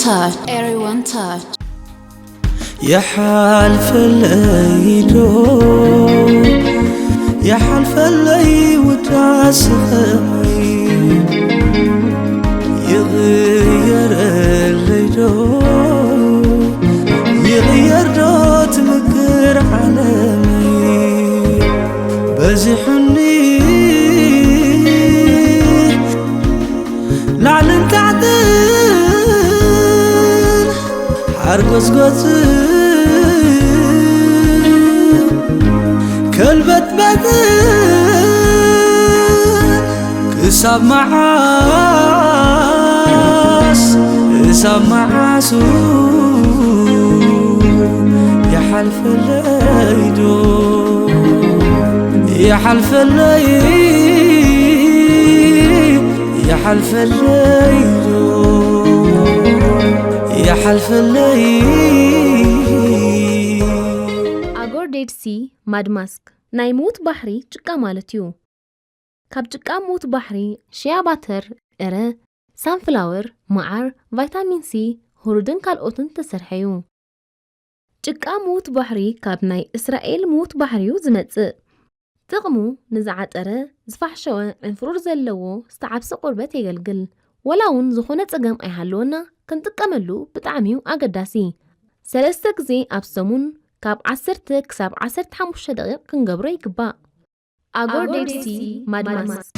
Touch. Everyone touch. يحلفلي دو يحلفلي وداس خمي يغير اللي دو يغير دو تمكر عالمي بزحني ላዕልን ታሕትን ሓርጎጽጎጽን ከልበትበትን ክሳብ መዓስ ክሳብ መዓሱ ይሓልፈለይ ዶ ይሓልፈለይ ይሓልፈለይ ዶ ይሓልፈለይ ኣጎር ዴድ ሲ ማድ ማስክ ናይ ምዉት ባሕሪ ጭቃ ማለት እዩ። ካብ ጭቃ ምዉት ባሕሪ ሽያ ባተር፣ ዕረ፣ ሳንፍላወር፣ መዓር፣ ቫይታሚን ሲ፣ ሁሩድን ካልኦትን ዝተሰርሐ እዩ። ጭቃ ምዉት ባሕሪ ካብ ናይ እስራኤል ምዉት ባሕሪ እዩ ዝመጽእ። ጥቕሙ ንዝዓጠረ፣ ዝፋሕሸወ፣ ዕንፍሩር ዘለዎ ዝተዓብሰ ቆርበት የገልግል። ወላ እውን ዝኾነ ጸገም ኣይሃለወና ክንጥቀመሉ ብጣዕሚ እዩ ኣገዳሲ። ሰለስተ ግዜ ኣብ ሰሙን ካብ ዓሰርተ ክሳብ ዓሰርተ ሓሙሽተ ደቂቕ ክንገብሮ ይግባእ። ኣጎር ዴድ ሲ ማድ ማስክ።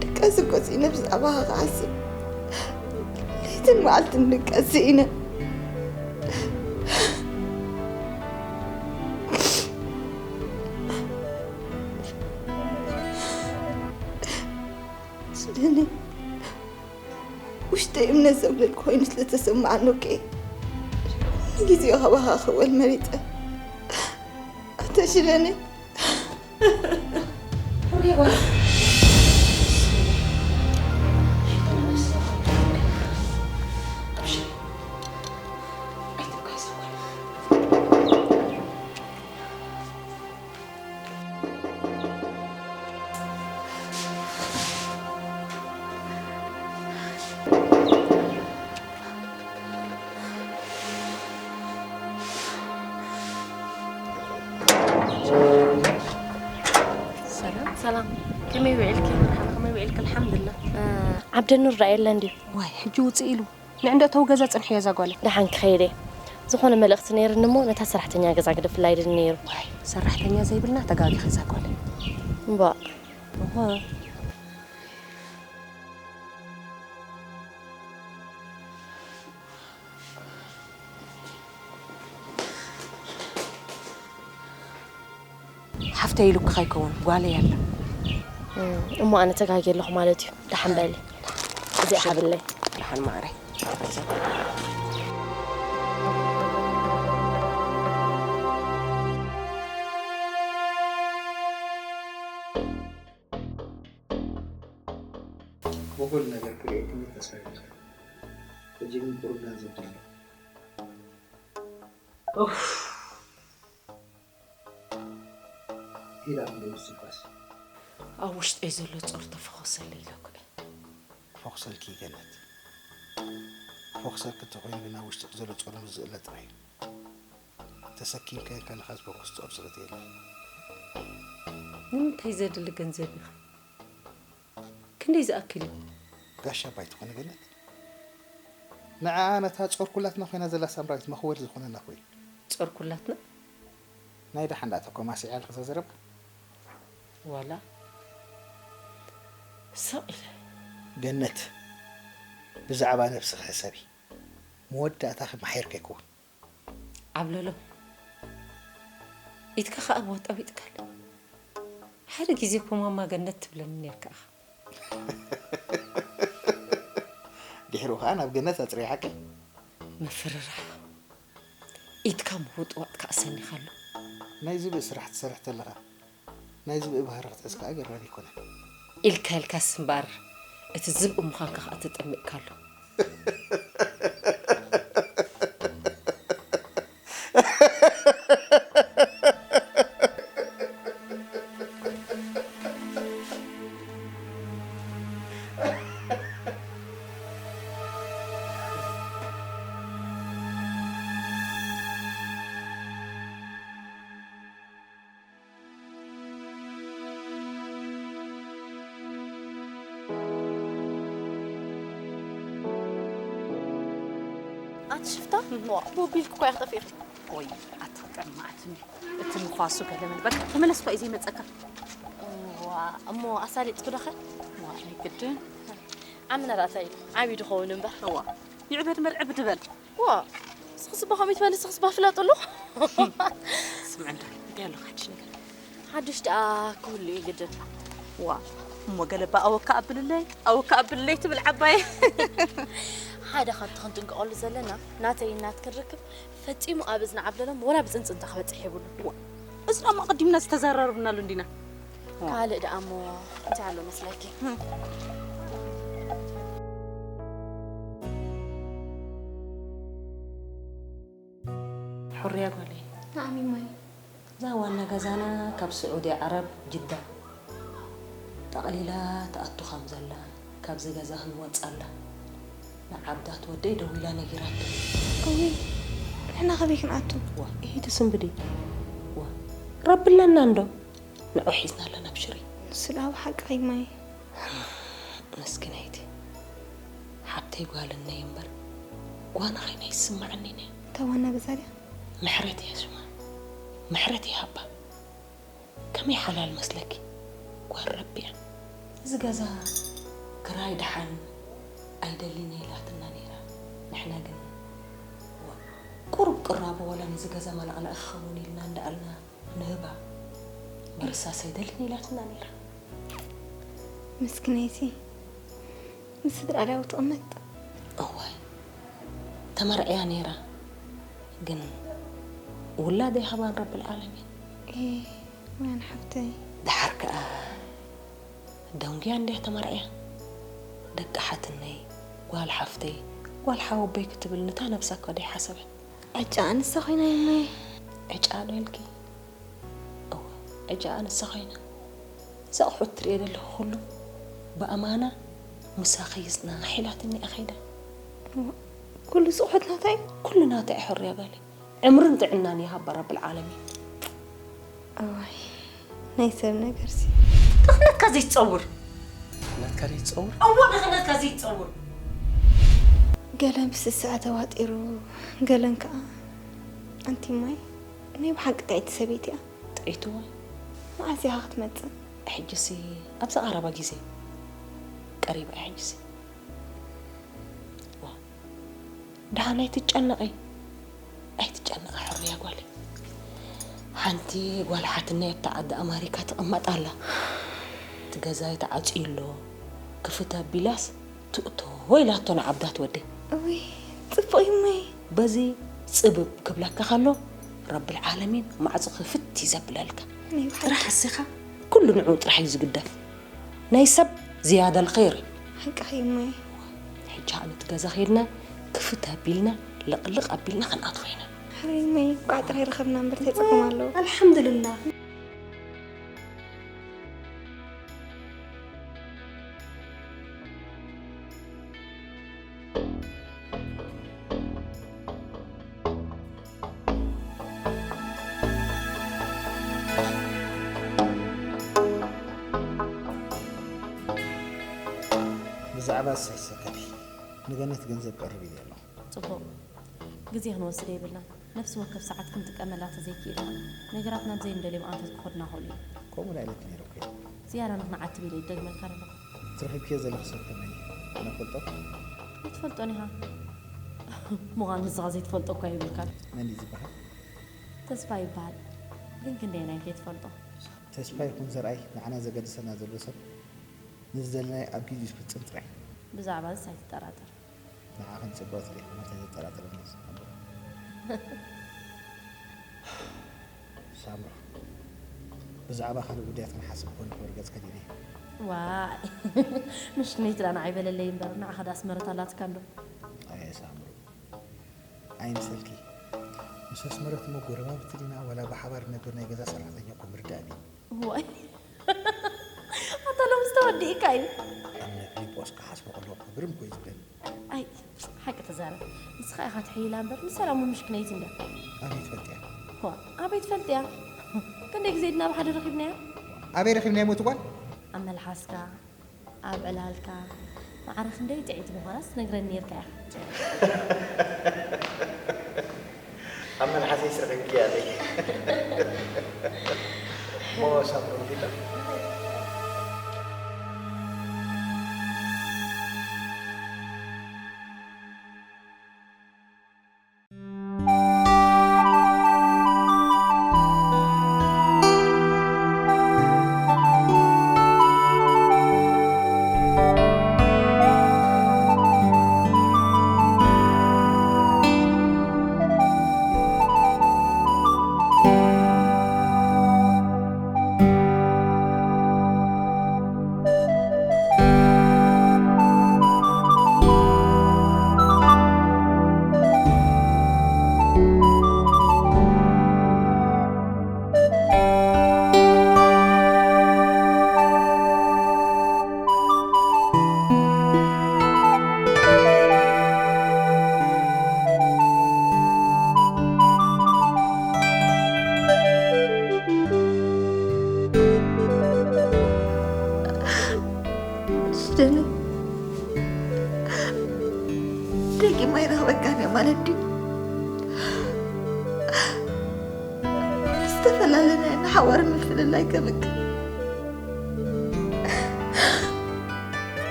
ድቀስ እኮ ስኢነ ብዛዕባኻ ክሓስብ ለይትን መዓልትን ድቀስ ስኢነ። ስለኒ ውሽጠይ እምነት ዘጉደል ኮይኑ ስለተሰማዓኒ ኦኬ ንግዜኡ ካባኻ ክወል መሪጸ። ኣታ ሽለኒ ሰላም ሰላም፣ ከመይ ውዒልኪ? መርሓባ፣ ከመይ ውዒልኪ? ኣልሓምዱላ። ዓብደኑር ረኣየለን ድዩ? ዋይ፣ ሕጂ ውፅእ ኢሉ። ንዕንደእተው ገዛ ፅንሕዮ እዛ ጓለይ። ደሓን ክኸይድ እየ። ዝኾነ መልእኽቲ ነይርኒ እሞ ነታ ሰራሕተኛ ገዛ ግደፍላ ኢልኒ ነይሩ። ዋይ፣ ሰራሕተኛ ዘይብልና ተጋጊኺ እዛ ጓለይ። እምባእ። እወ። ሓፍተይ ኢሉኪ ከይከውን ጓለይ ኣላ። እሞ ኣነ ተጋግየ ኣለኹ ማለት እዩ። ደሓን በሊ። እዚኣ ሃብለይ። ደሓን ማዕረይ። ብኹሉ ነገር ክርእየኪ ተስፋ ይገብር። ሕጂ ግን ቁሩብ ገንዘብ ደሎ። ኡፍ። ኢላ ክንደይ ምስኳስ። ኣብ ውሽጠይ ዘሎ ጾር ተፈኾሰለይ ኢለኩ እየ። ፈኹሰልኪ ገነት። ፈኹሰልኪ እንተኾይኑ ግን ኣብ ውሽጥኪ ዘሎ ጾር ምስ ዝእለ ጥራይ እዩ። ተሰኪምካዮ እንከለኻ ዝፈኩስ ጾር ስለ ዘየለ። ንምንታይ ዘድሊ ገንዘብ ኢኻ? ክንደይ ዝኣክል እዩ? ጋሻ ኣባይ ትኾኒ ገነት። ንዓኣ ነታ ጾር ኩላትና ኮይና ዘላ ሳምራዊት መኽወል ዝኾነና ኮይኑ። ጾር ኩላትና? ናይ ደሓን ደኣ ተኮማሲዐ ኣለኺ ዘዘረባ። ዋላ ስቕ ኢለ። ገነት፣ ብዛዕባ ነብስኺ ሕሰቢ። መወዳእታኺ ማሒር ከይከውን። ዓብለሎ፣ ኢድካ ኸኣ ብወጣ ዊጥካል። ሓደ ግዜ እኮ ማማ ገነት ትብለኒ ኔርካ ኢኻ። ድሕሩ ኸኣ ናብ ገነት ኣጽሪሓኪ። ምፍርራሕ። ኢድካ ምውጥዋጥ ከኣ ሰኒኻ ኣሎ። ናይ ዝብኢ ስራሕ ትሰርሕ ተለኻ፣ ናይ ዝብኢ ባህሪ ክትሕዝ ከኣ ኣገራሚ ኣይኮነን። ኢልካ ኢልካስ እምበኣር፣ እቲ ዝብኢ ምዃንካ ከኣ ተጠሚቕካ ኣሎ። ኣቲ ሽፍታ፣ ዋ፣ ቦቢልክ እኳ ኢኺ ጠፊእኺ። ወይ፣ ኣቲ ቀማዕትኒ። እቲ ንፋሱ ገለ መለ። በቃ፣ ተመለስ እኳ እዩ ዘይመጸካ። ዋ፣ እሞ ኣሳሊጥክ ዶ ኸ? ዋ፣ ናይ ግድን። ዓምና ደኣ እንታይ እዩ? ዓብዩ ድኸውን እምበር። እዋ፣ ይዕበድ እምበር ዕብድ በል። ዋ፣ ንስኽስ እባ ከመይ ትበሊ፣ ንስኽስ እባ ፍለጥሉ። ስምዕ እንዶ፣ እንታይ ኣሎ ሓድሽ ነገር? ሓድሽ ደኣ ክህሉ እዩ ግድን። ዋ፣ እሞ ገለ እባ ኣወካ ኣብልለይ፣ ኣወካ ኣብልለይ ትብል ዓባይ። ሓደ ካብቲ ክንጥንቀቐሉ ዘለና፣ ናተይ እናት ክንርክብ ፈጺሙ ኣብ እዝኒ ዓብለሎም ወላ ብጽንጽንታ ክበጽሕ የብሉን። ዋ፣ እዚ ደሞ ኣቐዲምና ዝተዘራረብናሉ እንዲና። ዋ። ካልእ ደኣ እሞ እንታይ ኣሎ መስለኪ? ሕርያ ጓለይ። ናዓም እማይ። እዛ ዋና ገዛና ካብ ስዑዲ ዓረብ ጅዳ ጠቕሊላ ትኣቱ ከም ዘላ፣ ካብዚ ገዛ ክንወጽእ ኣላ ንዓብዳት ወደይ ደዊላ ነጊራቶ። እውይ፣ ንሕና ከበይ ክንኣቱ? ዋ፣ ኢሂ ትስንብዲ። ዋ፣ ረቢ ኣለና እንዶ። ንዑ ሒዝና ኣለና፣ ኣብሽሪ። ንሱ ደኣ ብሓቂ እማይ። መስኪናይቲ ሓብተይ ጓል እነይ እምበር ጓና ኸይና ይስምዓኒ እኒአ። እታ ዋና ገዛ ድያ? ምሕረት እያ ሽማ። ምሕረት ይሃባ። ከመይ ሓላል መስለኪ? ጓል ረቢ እያ። እዚ ገዛ ክራይ ደሓን ኣይደልን እየ ኢላትና ነይራ። ንሕና ግን ዋ፣ ቁሩብ ቅራቦ ዋላ ነዚ ገዛ መላቕላቒ ክኸውን ኢልና እንዳኣልና ንህባ። ምርሳስ ኣይደልን ኢላትና ነይራ። ምስክነይቲ ምስ ስድራ ድያ ትቕመጥ? እወ፣ ተመርዕያ ነይራ። ግን ውላድ ኣይሃባን ረብል ዓለሚን። ኤ፣ ማን ሓፍተይ? ደሓር ከኣ ደንጉያ እንድያ ተመርዕያ። ደቂ ሓትነይ፣ ጓል ሓፍተይ፣ ጓል ሓወቦይ ክትብል ንታ ነብሳ እኳ ደይሓሰበት። ዕጫ ኣንሳ ኮይና እመይ? ዕጫ ዶ ኢልኪ? እወ፣ ዕጫ ኣንሳ ኮይና። እዚ ኣቑሑት ትርእዮ ዘለኹ ኩሉ ብኣማና ምሳኺ ይጽናሕ ኢላትኒ እያ ከይዳ። እወ፣ ኩሉ እዚ ኣቑሑት ናታ እዩ? ኩሉ ናታ እዩ ሕርያ ጋለይ። ዕምርን ጥዕናን ይሃባ ረብል ዓለሚን። እዋይ፣ ናይ ሰብ ነገርሲ። ድኽነትካ ዘይትጸውር። ድኽነትካ ዘይትጸውር? እወ፣ ድኽነትካ ዘይትጸውር። ገለን ብስስዐ ተዋጢሩ፣ ገለን ከኣ። ኣንቲ ማይ፣ ናይ ብሓቂ ጥዕይቲ ሰበይቲ እያ። ጥዕይቲ ዋይ? መዓስ ኢኻ ክትመጽእ? ሕጂሲ፣ ኣብዚ ቀረባ ግዜ። ቀሪባ እያ ሕጂሲ። ዋ፣ ደሓን ኣይትጨነቒ፣ ኣይትጨነቒ ሕርያ ጓለይ። ሓንቲ ጓል ሓትነይ ኣብታ ዓዲ ኣማሪካ ትቕመጥ ኣላ። እቲ ገዛይ ተዓጽዩ ኣሎ፣ ክፍት ኣቢላስ ትእቶ ኢላቶ ንዓብዳት ወደይ። እውይ፣ ጽቡቕ እዩ እመይ። በዚ ጽብብ ክብለካ ከሎ ረብል ዓለሚን ማዕጾ ክፍት እዩ ዘብለልካ። ናይ ብሓቂ። ጥራሕ ኣሲኻ ኩሉ ንዕኡ ጥራሕ እዩ ዝግደፍ። ናይ ሰብ ዝያዳ ልኸይር እዩ። ሓቅኺ እመይ። ሕጂ ኣብ እቲ ገዛ ኸይድና ክፍት ኣቢልና ልቕልቕ ኣቢልና ክንኣትዎ ኢና። ሕራይ እመይ፣ እንቋዕ ጥራይ ረኸብና እምበር እንታይ ጸገም ኣለዎ? ኣልሓምዱልላህ። ብዛዕባ እሰይ ሰከፊ ንገነት ገንዘብ ቀርብ ኢለ ኣለኹ። ጽቡቕ። ግዜ ክንወስድ የብልናን። ነፍሲ ወከፍ ሰዓት ክንጥቀመላ ተዘይክኢልና፣ ነገራትና ብዘይ እንደልዮም ኣንፈት ክኸዱና ይኽእሉ እዮም። ከምኡ ኢለ ኢለኪ ነይረ እኮ። ዝያዳ ንኽንዓትብ ኢለ ይደግመልካ ዘለኹ። ትረኺብክዮ ዘለኺ ሰብ ከመይ እዩ? ኣነ እፈልጦ? ኣይትፈልጦን ኢኻ። ምዃኑ ንስኻ ዘይትፈልጦ እኳ የብልካን። መን እዩ ዝበሃል? ተስፋ ይበሃል። ግን ክንደየናይ ከይትፈልጦ? ተስፋ ይኹን ዘርኣይ ንዓና ዘገድሰና ዘሎ ሰብ ንዝደለናዮ ኣብ ግዜኡ ዝፍጽም ጥራይ። ብዛዕባ እዚስ ኣይትጠራጠር። ንዓኽን ጽብቕቲ ዲኺ? እንታይ ዘጠራጥረኒ ዘሎ? ሳምሩ፣ ብዛዕባ ካልእ ጉዳያት ክንሓስብ ኮን ክብል ገጽ ከዲነ። ዋይ፣ ምሽክነይቲ ደኣ ንዓይ በለለይ እምበር፣ ንዓኻ ደኣ ኣስመረት ኣላትካ እንዶ። ኣየ ሳምሩ፣ ኣይምሰልኪ። ምስ ኣስመረት እሞ ጎረባብቲ ዲና ዋላ ብሓባር ነብር ናይ ገዛ ሰራሕተኛ እኮ ምርዳእኒ። ዋይ። ኣታ ሎምስ ተወዲእካ እዩ። ኣብ ነብሪ ቦስ ክሓስቦ ከለኹ እኮ ግርም እኮ እዩ ዝብለኒ። ኣይ፣ ሓቂ ተዛረብ። ንስኻ ኢኻ ትሕይላ እምበር፣ ንሰላሙ ምሽክነይቲ እንድያ። ኣበይ ትፈልጥያ? ዋ፣ ኣበይ ትፈልጥያ? ክንደይ ግዜ ድና ብሓደ ረኺብናያ? ኣበይ ረኺብናያ ሞት ጓል? ኣብ መልሓስካ፣ ኣብ ዕላልካ፣ ማዕረ ክንደይ ጥዕይቲ ምዃናስ ትነግረኒ ነይርካ ኢኻ። ስርሕንኪ ያለኝ ሞሳም ነው እንዴታ ሽደኒ ደጊማ ይረኽበካን እየ ማለት ድዩ? ዝተፈላለና ንሓዋር ምፍልላይ ከብቅ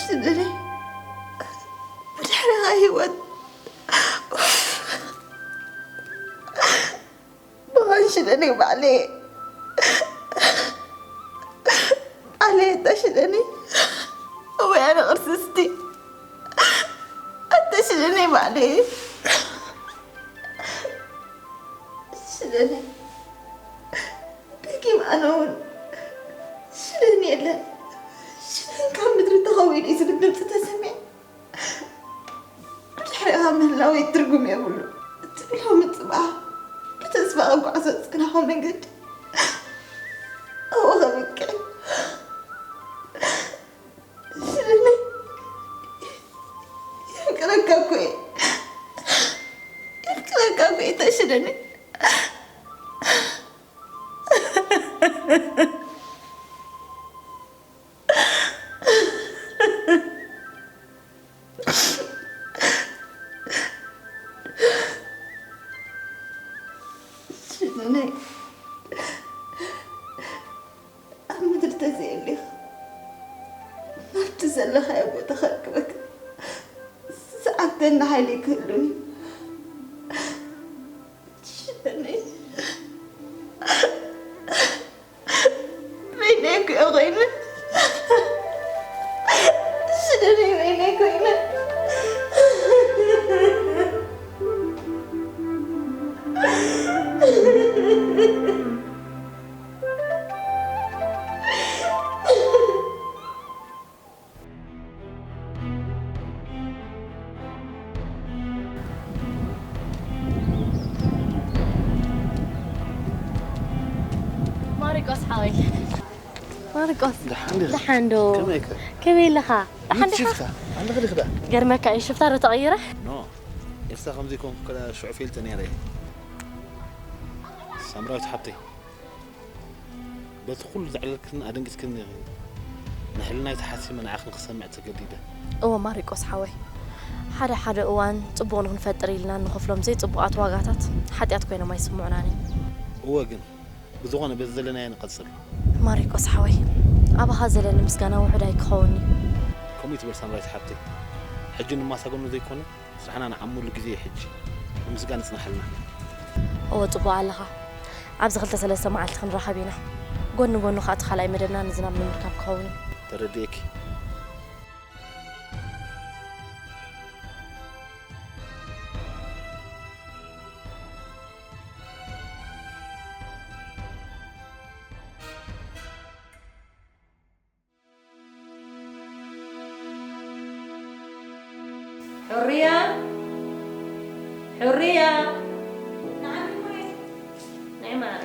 ሽደኒ ብድሕሪኻ ህይወት ብቐንሽለኒ ባዕለየ ባዕለየ ተሽለኒ ወይ ኣነ ቅርስስቲ ኣተሽለኒ ባዕለየ ሽለኒ ደጊም ኣነ እውን ሽለኒ የለን ሽለን ካብ ምድሪ ተኸዊሉ እዩ ዝብል ድምፂ ተሰሚዐ ብድሕሪኣ ምህላወይ ትርጉም የብሉ። እቲ ብሎሚ ጽባሕ ብተስፋ ክጓዓዞ ዝጸናኹ መንገዲ ኣብኡ ከብቅዕ ሽለኒ የፍቅረካ እኮ እየ። የፍቅረካ እኮ እየ ተሽለኒ። ሽነይ ኣብ ምድሪ ተዘየሊኽ ናብቲ ዘለኻዮ ቦታ ከርክበካ ዝዓግተኒ ሓይሊ ክህሉኒ ሽነይ በይነይ እኮ ኮይነ ሽደነይ በይነይ ኮይነ ማሪቆስ ሓወይ። ማሪቆስ፣ ደሓን ዲኻ? ደሓን ዶ? ከመይ ኢኻ? ከመይ ኣለኻ? ደሓን ዲኻ? ሽፍታ፣ ኣለኻ ዲኻ? ገርመካ እዩ፣ ሽፍታ ዶ ተቐይረ? ኖ፣ ኤልሳ ከምዚ ኮንኩ ከላ ሽዑ ፌልተ ነይረ እየ። ሳምራዊት ሓብተይ፣ በቲ ኩሉ ዘዕለልክን ኣደንጊጽክን ኢኺ። ንሕልናይ ተሓሲመ ንዓኺ ንኽሰምዕ ተገዲደ። እወ ማሪቆስ ሓወይ፣ ሓደ ሓደ እዋን ጽቡቕ ንኽንፈጥር ኢልና እንኸፍሎም ዘይጽቡቓት ዋጋታት ሓጢኣት ኮይኖም ኣይስምዑናን እዮም። እወ ግን ብዝኾነ በዚ ዘለናዮ ንቐጽል። ማሪቆስ ሓወይ፣ ኣባኻ ዘለኒ ምስጋና ውሑድ ኣይክኸውን'ዩ። ከምኡ ይትበል ሳምራዊት ሓብተይ። ሕጂ ንማሳገኖ ዘይኮነ፣ ስራሕና ንዓምሉ ግዜ እዩ ሕጂ። ንምስጋን ይጽናሓልና። እወ፣ ጽቡቕ ኣለኻ። ኣብዚ ክልተ ሰለስተ መዓልቲ ክንራኸብ ኢና። ጎኒ ጎኑ ከኣ እቲ ካልኣይ መደብና ንዝናብ ንምርካብ ክኸውን እዩ። ተረዲኤኪ። ሕርያ! ሕርያ! ንዓይ ማይ! ንዓይ ማይ!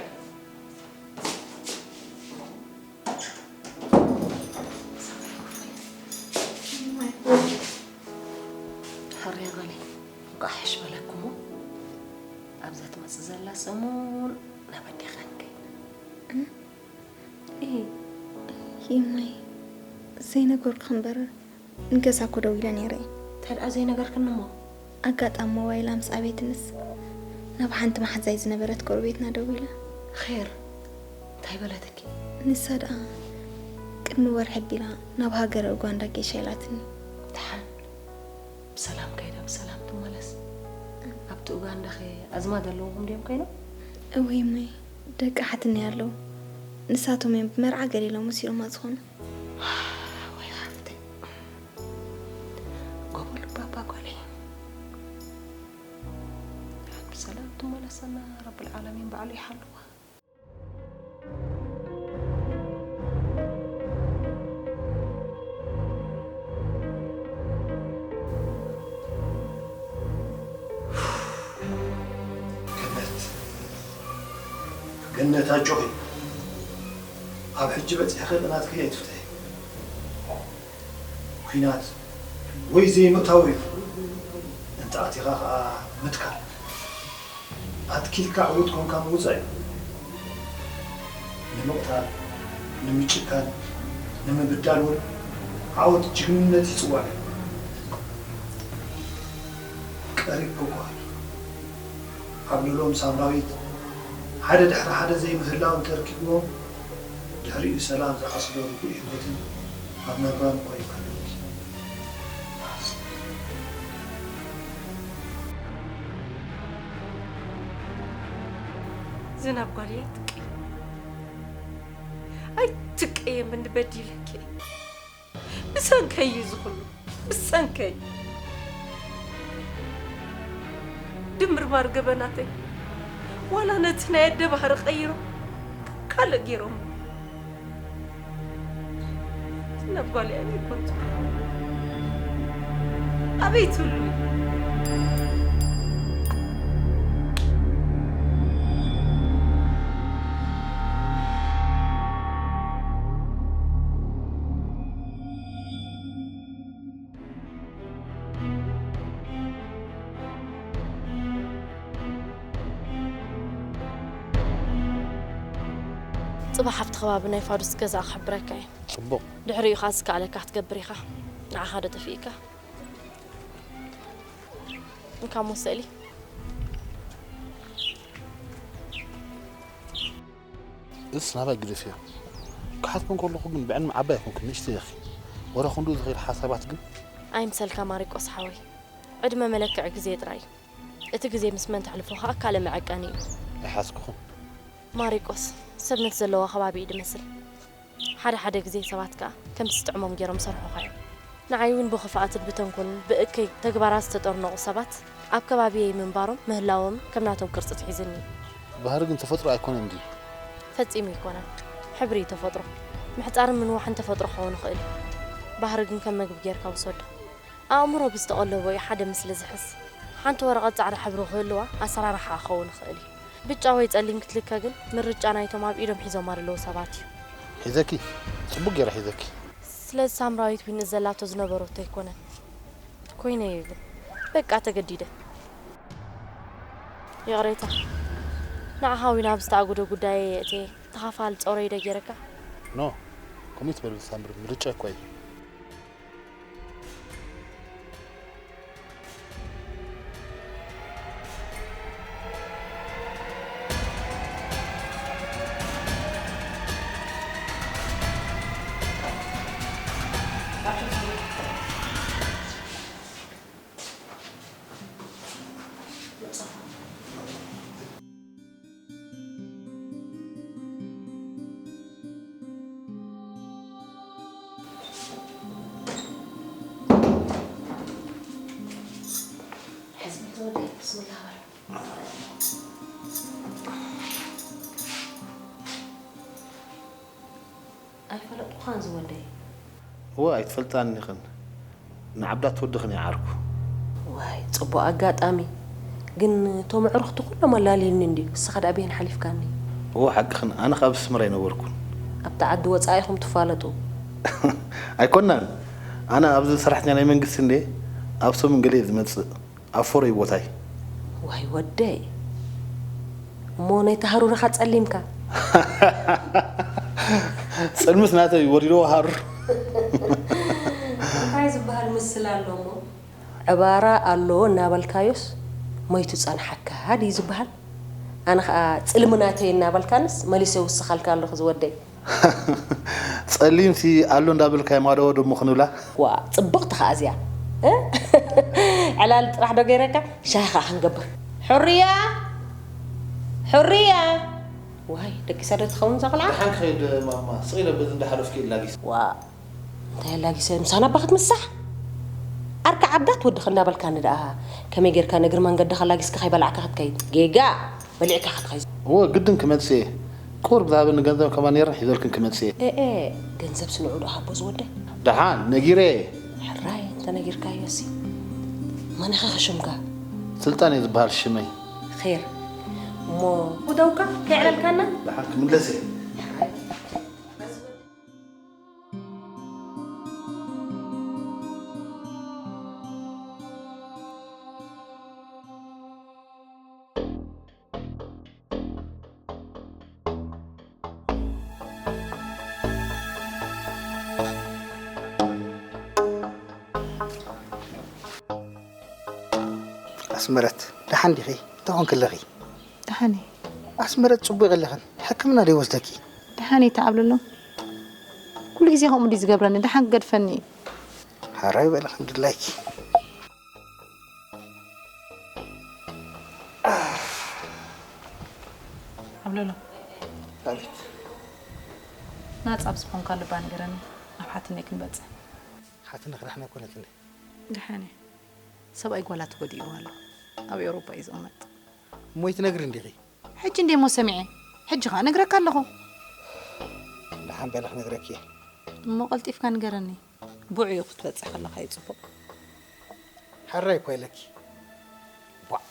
ሕርያ ጓለይ፣ እንቋዕ ሕሽ በለኩሞ። ኣብዛ ትመጽእ ዘላ ሰሙን ናብ ኣዴኻ ንከይድ። እይ፣ ይማይ፣ ዘይነገርኩኺ እምበር፣ ንገዛ እኮ ደዊለ ነይረ እየ። እንታይ ደኣ ዘይነገርክኒ እሞ? ኣጋጣሚ ሞባይላ ምስ ኣበየትንስ፣ ናብ ሓንቲ መሓዛይ ዝነበረት ጎረቤትና ደዊለ። ኼር፣ እንታይ በለትኪ? ንሳ ደኣ ቅድሚ ወርሒ ኣቢላ ናብ ሃገረ ኡጋንዳ ጌሻ ኢላትኒ። ደሓን ብሰላም ከይዳ ብሰላም ትመለስ። ኣብቲ ኡጋንዳኸ ኣዝማድ ኣለውኹም ድዮም ኮይኖም? እወይ እመይ፣ ደቂ ሓትኒ ኣለዉ። ንሳቶም እዮም ብመርዓ ገሊሎም ወሲዶማ ዝኾኑ። ወይ ሓፍተይ፣ ጎበሉ ባባ ጓለይ። ብሰላም ትመለሰና ረብል ዓለሚን ባዕሉ ይሓልዋ። ገነት፣ ገነት ኣጆኺ። ኣብ ሕጂ በጺሕኺ ናትኪ ኣይትፍተሒ። ኲናት ወይ ዘይምእታው እዩ። እንተ ኣቲኻ ኸኣ ምትካል። ኣትኪልካ ዕዉት ኮንካ ምውጻእ እዩ። ንምቕታል፣ ንምጭካን፣ ንምብዳል እውን ዓወት ጅግንነት ይጽዋዕ እዩ። ቀሪብኪ እኳ ኣብ ልሎም ሳምራዊት ሓደ ድሕሪ ሓደ ዘይምህላው እንተርኪብዎም፣ ድሕሪኡ ሰላም ዝዓስሎ ርጉእ ህይወትን ኣብ ናብራን እኳ ይባልል። ዝናብ ጓል ኣይትቀይ-፣ ኣይትቀየምኒ በዲለኪ። ብሰንከይ እዩ እዚ ኩሉ፣ ብሰንከይ። ድምርማር ገበናተይ ዋላ ነቲ ናይ ኣደ ባህሪ ቀይሮም ካልእ ገይሮም። ናብ ጓለይ ኣበይ ኮንቱ? ኣበይ ትህሉ? ጽባሕ ኣብቲ ከባቢ ናይ ፋዱስ ገዛ ክሕብረካ እየ። ጽቡቕ። ድሕሪኡ ኸኣ ዝከኣለካ ክትገብር ኢኻ። ንዓኻ ዶ ጠፊእካ? እንካ እሞ ስእሊ። እስ ናባይ ግደፍዮ። ክሓትኮ እንከለኹ ግን ብዕድመ ዓባይ ኣይኮንክን፣ ንእሽተይ ኢኺ። ወረ ክንድኡ ዝኽእል ሓሳባት ግን ኣይምሰልካ ማሪቆስ ሓወይ። ዕድመ መለክዒ ግዜ ጥራይ እዩ። እቲ ግዜ ምስ መን ተሕልፎ ኸኣ ካልእ መዐቀኒ እዩ። ኣይሓዝኩኹን። ማሪቆስ፣ ሰብ ነቲ ዘለዋ ከባቢ እዩ ድመስል። ሓደ ሓደ ግዜ ሰባት ከኣ ከምቲ ዝጥዕሞም ገይሮም ይሰርሑኻ እዮም። ንዓይ እውን ብኽፍኣትን ብተንኮልን ብእከይ ተግባራት ዝተጠርነቑ ሰባት ኣብ ከባቢየይ ምንባሮም ምህላዎም ከም ናቶም ቅርጺ ኣትሒዙኒ እዩ። ባህሪ ግን ተፈጥሮ ኣይኮነን ድዩ? ፈጺሙ ኣይኮነን። ሕብሪ እዩ ተፈጥሮ። ምሕጻርን ምንዋሕን ተፈጥሮ ክኸውን ይኽእል እዩ። ባህሪ ግን ከም መግቢ ጌርካ ውሰዶ። ኣእምሮ ብዝተቐለቦ እዩ ሓደ ምስሊ ዝሕዝ። ሓንቲ ወረቐት ጻዕዳ ሕብሪ ክህልዋ ኣሰራርሓኣ ክኸውን ይኽእል እዩ። ብጫ ወይ ጸሊም ክትልከ ግን ምርጫ ናይቶም ኣብ ኢዶም ሒዞማ ዘለዉ ሰባት እዩ። ሒዘኪ፣ ጽቡቕ ገይረ ሒዘኪ። ስለዚ ሳምራዊት ዊን ዘላቶ ዝነበረቶ ኣይኮነን። ኮይነ እዩ ግን። በቃ ተገዲደ። ይቕሬታ። ንዓኻ ዊን ኣብ ዝተኣጉደ ጉዳየይ የእትየ ተኻፋሊ ጾረይ ዶ ገይረካ? ኖ፣ ከምኡ ይትበል ሳምሪ፣ ምርጫ እኮ እዩ። ሕዝቢ ተወደይ፣ ብስምላህ በል። ኣይፈለጥኩኻን ዝወደይ። እወ፣ ኣይትፈልጣን ኢኽን። ንዓብዳት ወድኽን እየ ዓርኩ። ዋይ፣ ጽቡቕ ኣጋጣሚ። ግን እቶም ኣዕሩኽቲ ኩሎም ኣላልዩኒ እንድዩ። ንስኻ ደኣ በየን ሓሊፍካኒ? እወ፣ ሓቅኽን። ኣነ ካብ ኣስመራ ኣይነበርኩን። ኣብቲ ዓዲ ወጻኢ ኢኹም ትፋለጡ? ኣይኮናን። ኣነ ኣብዚ ሰራሕተኛ ናይ መንግስቲ እንድየ። ኣብ ሰሙን ገለ እየ ዝመጽእ። ኣብ ፈረዩ ቦታይ። ዋይ ወደይ። እሞ ነቲ ሃሩርኻ ጸሊምካ። ጽልምስ ናተይ ወሪድዎ ሃሩር። እንታይ ዝበሃል ምስላ ኣሎ እሞ? ዕባራ ኣሎ እናበልካዮስ፣ ሞይቱ ጸንሓካ ድዩ ዝበሃል? ኣነ ኸኣ ጽልሚ ናተይ እናበልካንስ መሊሰ ይውስኻልካ ኣለኹ ዝወደይ። ጸሊምሲ ኣሎ እንዳበልካዮ ማዶ ወደሞ ክንብላ። ዋ፣ ጽብቕቲ ኸኣ እዚኣ። እ? ዕላል ጥራሕ ዶ ገይረካ? ሻሂ ኸኣ ክንገብር። ሕርያ! ሕርያ! ዋይ፣ ደቂሳ ዶ ትኸውን እዛ ቖልዓ? ደሓን ክኸይድ ማማ፣ ስቕ ኢለ በዚ እንዳሓለፍኩ እየ ላጊስ። ዋ፣ እንታይ ኣላጊሰ ምሳና ኣባ ክትምሳሕ? ኣርካ ዓዳት ወድኺ እንዳበልካኒ ደኣ፣ ከመይ ጌርካ ነግሪ መንገድኻ ኣላጊስካ ከይበላዕካ ክትከይድ? ጌጋ! በሊዕካ ክትኸይድ። እወ፣ ግድን ክመጽእ እየ። ቁሩብ ዝሃበኒ ገንዘብ ከማን ነይረን ሒዘልክን ክመጽእ እየ። ኤ፣ ኤ፣ ገንዘብ ስንዑ ዶ ሃቦ ዝወደይ? ደሓን፣ ነጊረ እየ። ሕራይ፣ እንተ ነጊርካዮሲ። መን ኢኻ ሽምካ? ስልጣን እየ ዝበሃል ሽመይ። ኼር። እሞ፣ ውደውካ ከይዕለልካና? ደሓን ክምለስ እየ። ሕራይ። ኣስመረት፣ ደሓን ዲኺ? እንታይ ኾንኪ ኣለኺ? ደሓን እየ። ኣስመረት፣ ጽቡቕ የለኽን። ሕክምና ዶ ይወስደኪ? ደሓን እየ፣ ተዓብለሎም። ኩሉ ግዜ ከምኡ ድዩ ዝገብረኒ? ደሓን ክገድፈኒ እዩ። ሕራይ በሊ ከም ድላይኪ። ዓብለሎም። ኣቤት። ናጻ ኣብ ዝኾንካሉ እባ ንገረኒ፣ ናብ ሓትነይ ክንበጽሕ። ሓትነኺ ደሓን ኣይኮነትን ድያ? ደሓን እየ። ሰብኣይ ጓላ ተጎዲእዋ ኣሎ። ኣብ ኤውሮጳ እዩ ዝቕመጥ። እሞ ይትነግሪ እንዲኺ? ሕጂ እንዴ እሞ ሰሚዐ። ሕጂ ኸኣ እነግረካ ኣለኹ። ደሓን በሊ ክነግረኪ እየ። እሞ ቀልጢፍካ ንገረኒ። ብዕኡ ክትበጽሕ ከለኻ እዩ ጽቡቕ። ሕራይ እኮ ኢለኪ። ቧዕ።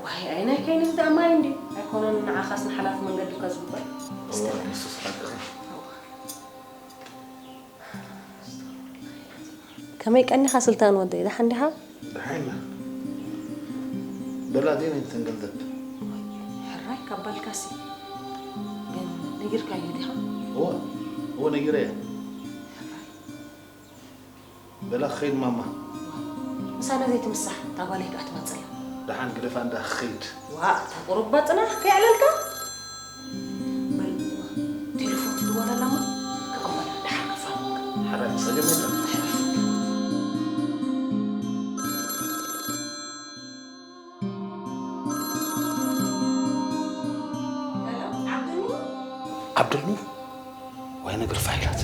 ዋይ፣ ኣይ፣ ናይ ከይንስ ደኣ ማይ እንድዩ። ኣይኮነን ንዓኻስ ንሓላፊ መንገዲ እኳ ዝግበር። እወ፣ ንሱስ ሓቅኺ። ከመይ ቀኒኻ ስልጣን ወደይ፣ ደሓን ዲኻ? ደሓን ኢና። በላ፣ ኣደይ ናይ ተንገልደብ። ሕራይ ካብ በልካሲ። ግን ነጊርካዮ ዲኻ? እወ፣ እወ ነጊረያ። በላ ክኸይድ ማማ። ምሳና ዘይትምሳሕ፣ እታ ጓለይ ከኣ ትመጽእ ኣላ። ደሓን ግደፋ እንዳ ክኸይድ። ዋእ፣ እታ ቁሩብ ባጽና ከይዕለልካ። በል፣ ቴሌፎን ትድወል ኣላ እሞ፣ ክቕበላ፣ ደሓር ክፋል። ሕራይ፣ ጸገም የለን። ሄሎ፣ ዓብደልኑር? ዓብደልኑር? ዋይ ነገር ፋይላት።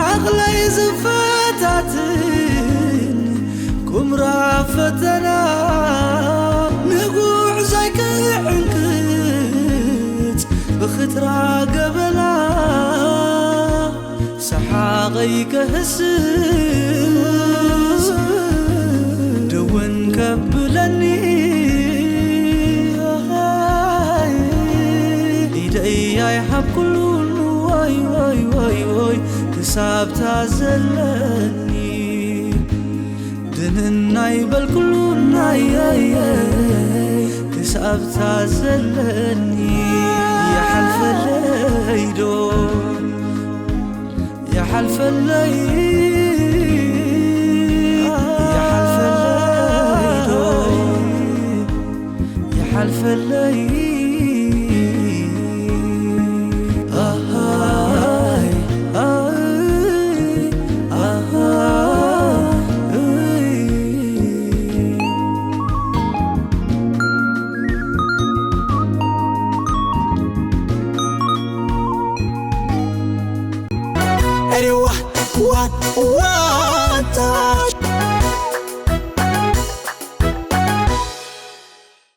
ዓቕለይ ዝፈታትን ቁምራ ፈተና ንጉዕዞይ ክዕንክጽ ብኽትራ ገበላ ሰሓቐይ ከህስስ ደወን ከብለኒ ኢደይ ኣይሃብኩሉን ወይ ወይ ወይ ወይ ክሳብታ ዘለኒ ድንናይ በልኩሉ ናየየ ክሳብታ ዘለኒ ይሓልፈለይ ዶ ይሓልፈለይ ይሓልፈለይ ዶ ይሓልፈለይ ኣሃይ ኣይ ኣሃይ Anyone want want touch?